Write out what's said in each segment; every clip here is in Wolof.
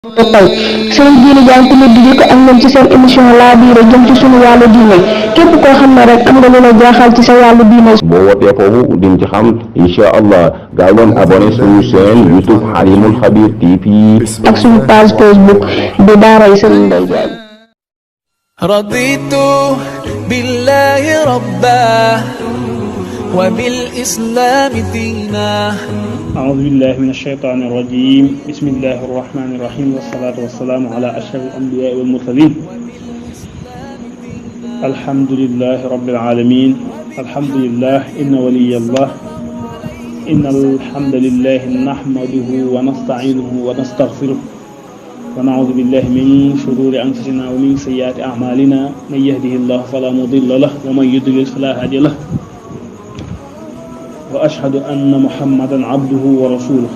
taw seen diine jàng ko nit di ko ak ñoom ci seen émission laa biire jëm ci sunu wàllu diine képp koo xam ne rek am nga lu la jaaxal ci sa wàllu diine boo wootee foofu di nga ci xam incha allah gaaw leen abonné suñu chaîne YouTube Halimul Khabir TV ak suñu page Facebook di daaray Serigne Mbaye Diagne. رضيت بالله ربا وبالإسلام دينا. أعوذ بالله من الشيطان الرجيم. بسم الله الرحمن الرحيم والصلاة والسلام على أشرف الأنبياء والمرسلين. الحمد لله رب العالمين. الحمد لله إن ولي الله. إن الحمد لله نحمده ونستعينه ونستغفره ونعوذ بالله من شرور أنفسنا ومن سيئات أعمالنا من يهده الله فلا مضل له ومن يضلل فلا هادي له وأشهد أن محمدا عبده ورسوله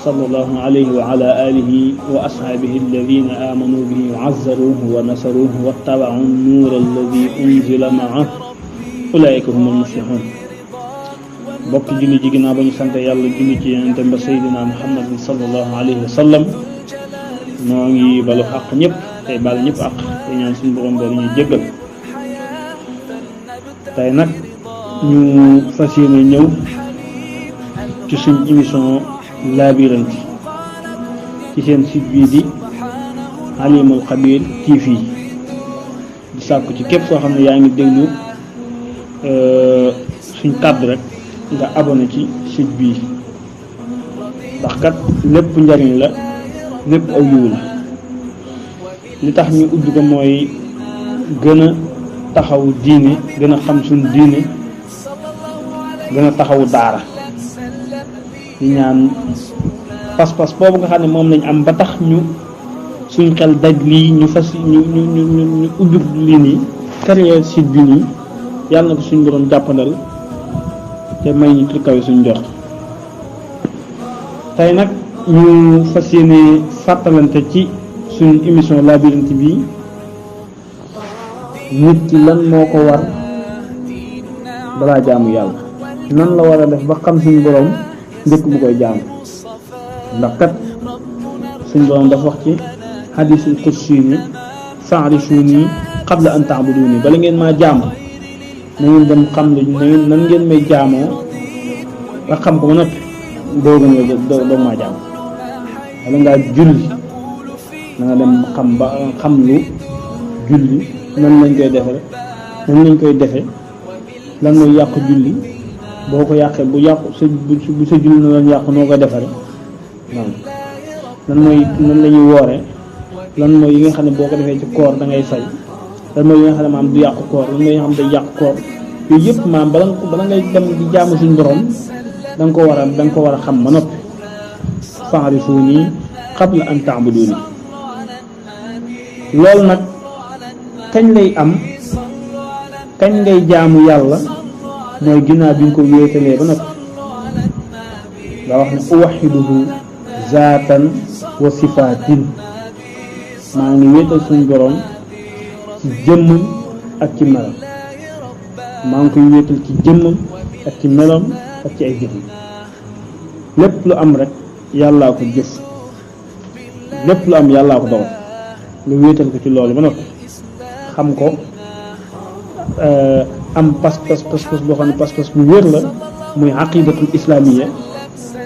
صلى الله عليه وعلى آله وأصحابه الذين آمنوا به وعزروه ونصروه واتبعوا النور الذي أنزل معه أولئك هم المفلحون. bokk julli ji ginnaaw ba ñu sant yàlla julli ci yonent ba Seydina Muhammad sallallahu alayhi wa sallam noo ngi balu àq ñëpp tey bal ñëpp àq te ñaan suñu borom ba ñu jéggal. tey nag ñu fas yéene ñëw ci suñ émission Laabirante ci seen site bii di Halimul Khabir TV di sàkku ci képp koo xam ne yaa ngi déglu suñ kàddu rek nga abonné ci site bii ndax kat lépp njariñ la lépp aw yiw la. li tax ñu ubbi ko mooy gën a taxawu diine gën a xam suñ diine gën a taxawu daara di ñaan pas-pas boobu nga xam ne moom lañ am ba tax ñu suñ xel daj lii ñu fas ñu ubbi lii nii créer site bi nii yàlla na ko suñ borom jàppandal te may ñu ci kaw suñ jox. tey nag ñu fas yéene fàttalante ci suñ émission Laabirante bi nit ki lan moo ko war balaa jaamu yàlla nan la war a def ba xam suñu borom njëkk bu koy jaamu ndax kat suñu borom dafa wax ci hadiisul qudsi ni fa'rifuni qabla an ta'buduni bala ngeen maa jaamu na ngeen dem xam lu nan ngeen may jaamoo nga xam ko ba noppi doo maa jaamu wala ngaa julli na nga dem xam lu julli nan lañ koy defe lan mooy yàqu julli boo ko yàqee bu sa julli na lan yàqu noo koy defare waaw nan la ñuy wooree lan mooy yi nga xam ne boo ko defee ci koor da ngay fay lan mooy yi nga xam ne maam du yàqu koor lan mooy yi nga xam ne day yàqu koor yooyu yëpp maam bala ngay dem di jaamu suñu borom da nga ko war a xam ba noppi fa'rifuni qabla an ta'buduni. loolu nag kañ lay am kañ ngay jaamu yàlla mooy ginnaaw bi nga ko wéetalee ba noppi nga wax ne uwaxiduhu zaatan wa sifaatin maa ngi wéetal suñu borom ci jëmmam ak ci melam maa ngi koy wéetal ci jëmmam ak ci melam ak ci ay jëfam lépp lu am rek yàllaa ko jëf lépp lu am yàllaa ko dogal nga wéetal ko ci loolu ba noppi xam ko am pas-pas boo xam ne pas-pas bu wér la muy aqidatul islamiya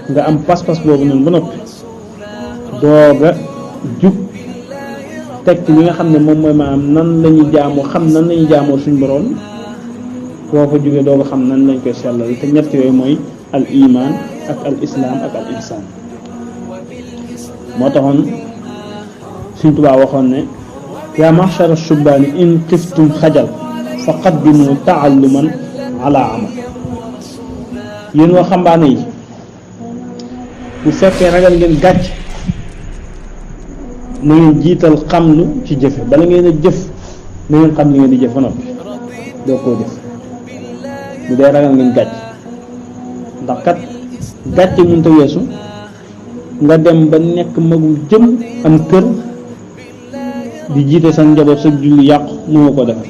nga am pas-pas boobu noonu ba noppi dooga jug teg li nga xam ne moom mooy maanaam nan la ñuy jaamoo xam nan la ñuy jaamoo suñ borom boo fa jógee dooga xam nan lañ koy sellal te ñett yooyu mooy al iman ak al islam ak al ihsan. moo taxoon Sëriñ Tuubaa waxoon ne yaa ma'shara shubbaani in xiftum xajal fa qaddimu ta'alluman ala amal. yéen waxambaane yi bu fekkee ragal ngeen gàcc na ngeen jiital xamlu ci jëfe bala ngeen a jëf na ngeen xam li ngeen di jëf ba noppi doo koo def bu dee ragal ngeen gàcc ndax kat gàcce mënut a weesu nga dem ba nekk magum jëm am kër di jiite sa njaboot sa julli yàqu mënoo ko defar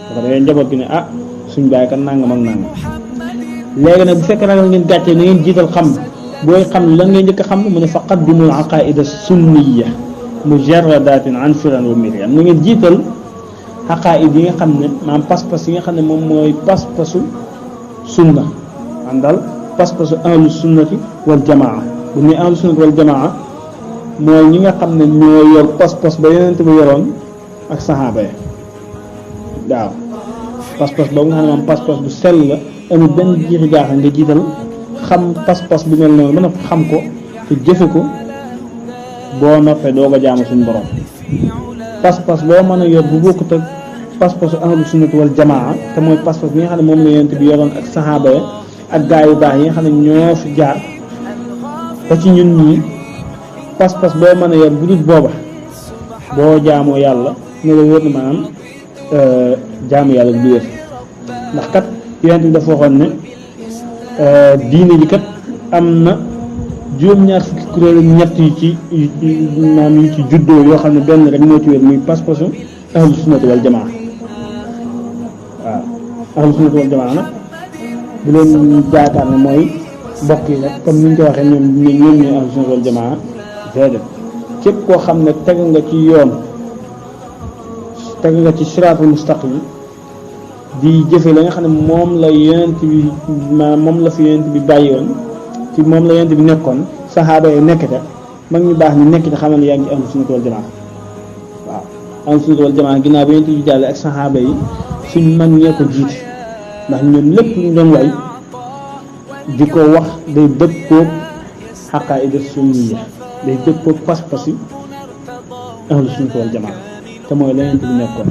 dafa dangay njaboot gi ne ah suñ bàyyi kat nangam ak nangam léegi nag bu fekkee ragal ngeen gàcce na ngeen jiital xam booy xam lan ngay njëkk a xam mu ne fa qaddimul aqaida sunniya mujarradatin an firan wa miriam na ngeen jiital aqaid yi nga xam ne maanaam pas-pas yi nga xam ne moom mooy pas-pasu sunna man daal pas-pasu ahlu sunnati wal jamaa bu ñu ahlu sunnati wal jamaa mooy ñi nga xam ne ñoo yor pas-pas ba yonent bi yoroon ak saxaaba yi waaw pas-pas boobu nga xam ne moom pas-pas bu sell la amul benn jiixi jaaxa nga jiital xam pas-pas bu mel noonu mën a xam ko te jëfe ko boo noppee doo ko jaamu suñu borom pas-pas boo mën a yor bu bokkut ak pas-pasu ahlu sunnati wal jamaa te mooy pas-pas bi nga xam ne moom la yonent bi yoroon ak saxaaba yi ak gaa yu baax yi nga xam ne ñoo fi jaar ba ci ñun ñii pas-pas boo mën a yor bu dul booba boo jaamoo yàlla ne la wóor na maanaam jaamu yàlla du wér ndax kat yonent bi dafa waxoon ne diine ji kat am na juróom-ñaar fukki kuréel ak ñett yu ci maanaam yu ci juddoo yoo xam ne benn rek moo ci wér muy pas-pasu ahlu sunnati wal jamaa waaw ahlu sunnati wal jamaa nag bu leen jaakaar ne mooy mbokk yi rek comme ni ñu ko waxee ñoom ñooy ahlu sunnati wal jamaa déedéet képp koo xam ne teg nga ci yoon teg nga ci siraatul mustaqim di jëfe la nga xam ne moom la yonent bi maanaam moom la fi yonent bi bàyyi woon ci moom la yonent bi nekkoon saxaaba yi nekk te mag ñu baax ñu nekk te xamal ne yaa ngi ci ahlu sunnati wal jamaa waaw ahlu sunnati wal jamaa ginnaaw bi yonent bi jàlle ak saxaaba yi suñ mag ñee ko jiite ndax ñoom lépp lu ñu doon way di ko wax day dëppoog xaqaa'ida sunniya day dëppoog pas-pas yi ahlu sunnati wal jamaa te mooy la yonent bi nekkoon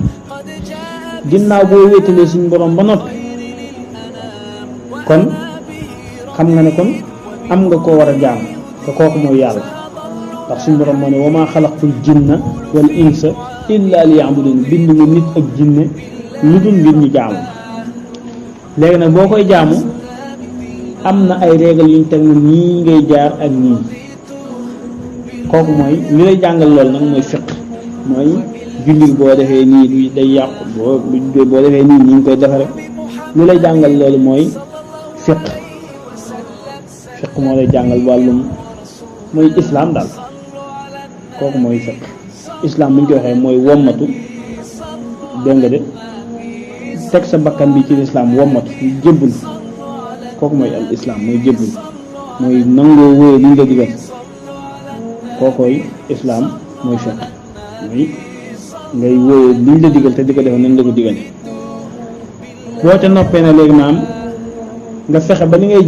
ginnaaw boo wéetalee suñu borom ba noppi kon xam nga ne kon am nga koo war a jaam te kooku mooy yàlla ndax suñu borom moo ne wa maa xalaqtul jinna wal insa illa liya'budun bind mu nit ak jinne lu dul ngir ñu jaamu léegi nag boo koy jaamu am na ay règle yuñ teg na nii ngay jaar ak nii kooku mooy li lay jàngal lool nag mooy fiq mooy julli boo defee nii luy day yàqu boo defee nii ñu ngi koy defare li lay jàngal loolu mooy fiq moo lay jàngal wàllum mooy islam daal kooku mooy fiq islam bu ñu ko waxee mooy wommatu dégg nga de teg sa bakkan bi ci lislaam wommatu jébbul kooku mooy al islam mooy jébbul mooy nangoo wóoye li ñu la digal kookoy islam mooy fiq mooy ngay wóoye li ñu la digal te di ko def nañ la ko digal boo te noppee na léegi maam nga fexe ba ni ngay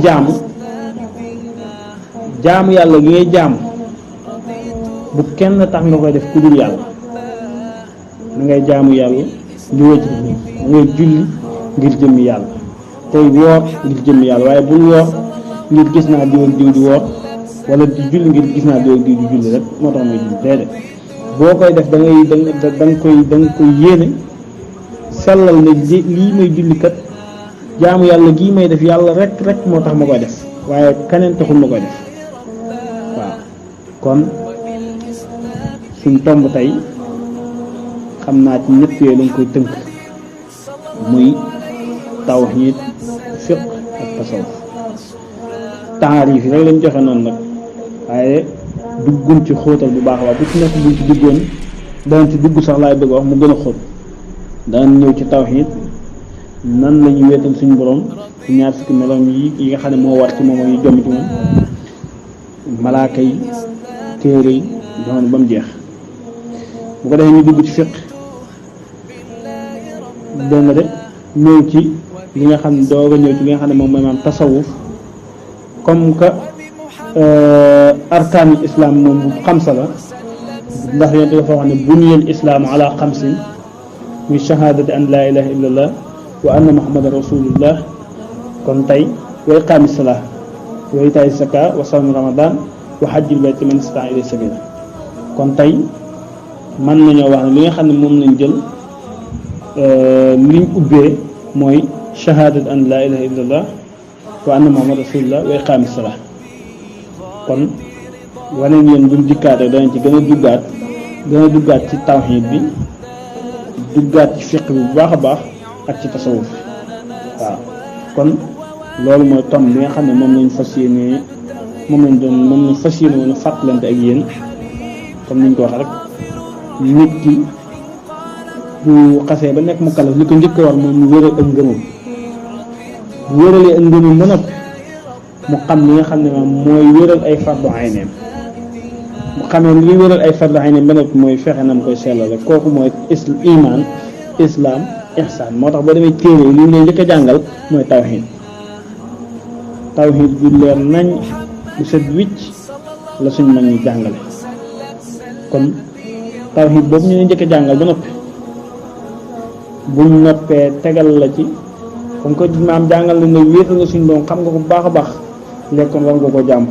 jaamu yàlla gi ngay jaamu bu kenn tax nga koy def ku dul yàlla na ngay jaamu yàlla li wëcc da ngay julli ngir jëmmi yàlla tey woor ngir jëmmi yàlla waaye bul woor ngir gis naa diw ak diw di woor wala di julli ngir gis naa diw ak diw di julli rek moo tax may julli déedéet boo koy def da nga koy yéene sellal ne lii may julli kat jaamu yàlla gii may def yàlla rek moo tax ma koy def waaye keneen taxul ma koy def waaw kon suñ tomb tey xam naa ci ñett yooyu lañ koy tënk muy tawhiid fiq ak tasawuf taarif yi rek lañ joxe noonu nag waaye duggun ci xóotal bu baax a baax bu ci nekk buñ ci duggoon danañ ci dugg sax laay bëgg wax mu gën a xóot danañ ñëw ci tawhiid nan la ñuy wéetal suñu borom ci ñaar fukki meloom yi nga xam ne moo war ci moom ak yu jom ci moom malaaka yi téere yi joxoon ba mu jeex bu ko defee ñu dugg ci fiq dégg nga de ñëw ci li nga xam ne doog a ñëw ci li nga xam ne moom mooy maam tasawuf comme que arkaanul islam moom bu xamsa la ndax yonent dafa wax ne buniyal islaamu ala xamsin muy shahaadati an laa ilaha illallah wa anna muhammadan rasulullah kon tey wa iqaami salaa wa itaay zaka wa sawmi ramadan wa hajjil bayti man istata ilayhi sabila kon tey mën nañoo wax ne li nga xam ne moom lañ jël liñ ubbee mooy shahaadat an laa ilaha illallah wa anna muhammadan rasulullah wa iqaami salaa kon waneen yéen buñ dikkaat rek danañ ci gën a duggaat ci tawhiid bi duggaat ci fiqh bi bu baax a baax ak ci tasawuf waaw kon loolu mooy tom bi nga xam ne moom lañ fas yéenee moom lañ fas yéene woon a fàttalante ak yéen comme niñ ko waxee rek nit ki bu xasee ba nekk mu kalaf li ko njëkk a war moom mu wéral ak ngëmam bu wéralee ak ngëmam ba noppi mu xam li nga xam ne moom mooy wéral ay fardu ayneem mu xamee li wéral ay fardu ayneem ba noppi mooy fexe nam koy sellal rek kooku mooy iman islam ihsan moo tax boo demee téere yi li ñu lay njëkk a jàngal mooy tawhid bu leer nañ bu set wicc la suñ mag ñi jàngale kon tawhid boobu ñu ne njëkk a jàngal ba noppi buñ noppee tegal la ci comme que maam jàngal la ne wéetal nga suñ doom xam nga ko bu baax a baax lekkoon war nga ko jàmm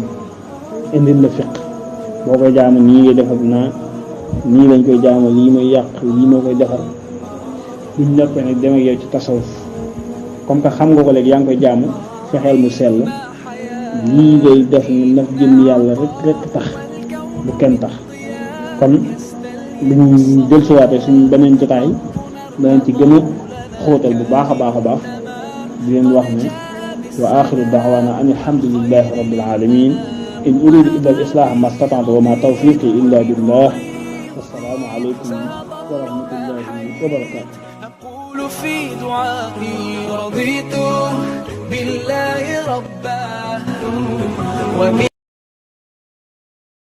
indil la fiq boo koy jaamu nii ngay def ak naa nii lañ koy jaamu lii mooy yàq lii moo koy defar buñ noppee nag dem ak yow ci tasawuf comme que xam nga ko léegi yaa ngi koy jaamu fexeel mu sell lii ngay def na jëm yàlla rek tax bu kenn tax kon liñ jël siwaate suñu beneen jotaay danañ ci gën a xóotal bu baax a baax di leen wax ne wa axiru da'wana an alhamdulillahi rabbil alamin in uridu illa al islaha ma stata'tu wa ma tawfiqi illa billah wassalaamu alaykum wa rahmatullahi wa barakatuh أقول في دعائي رضيت بالله ربا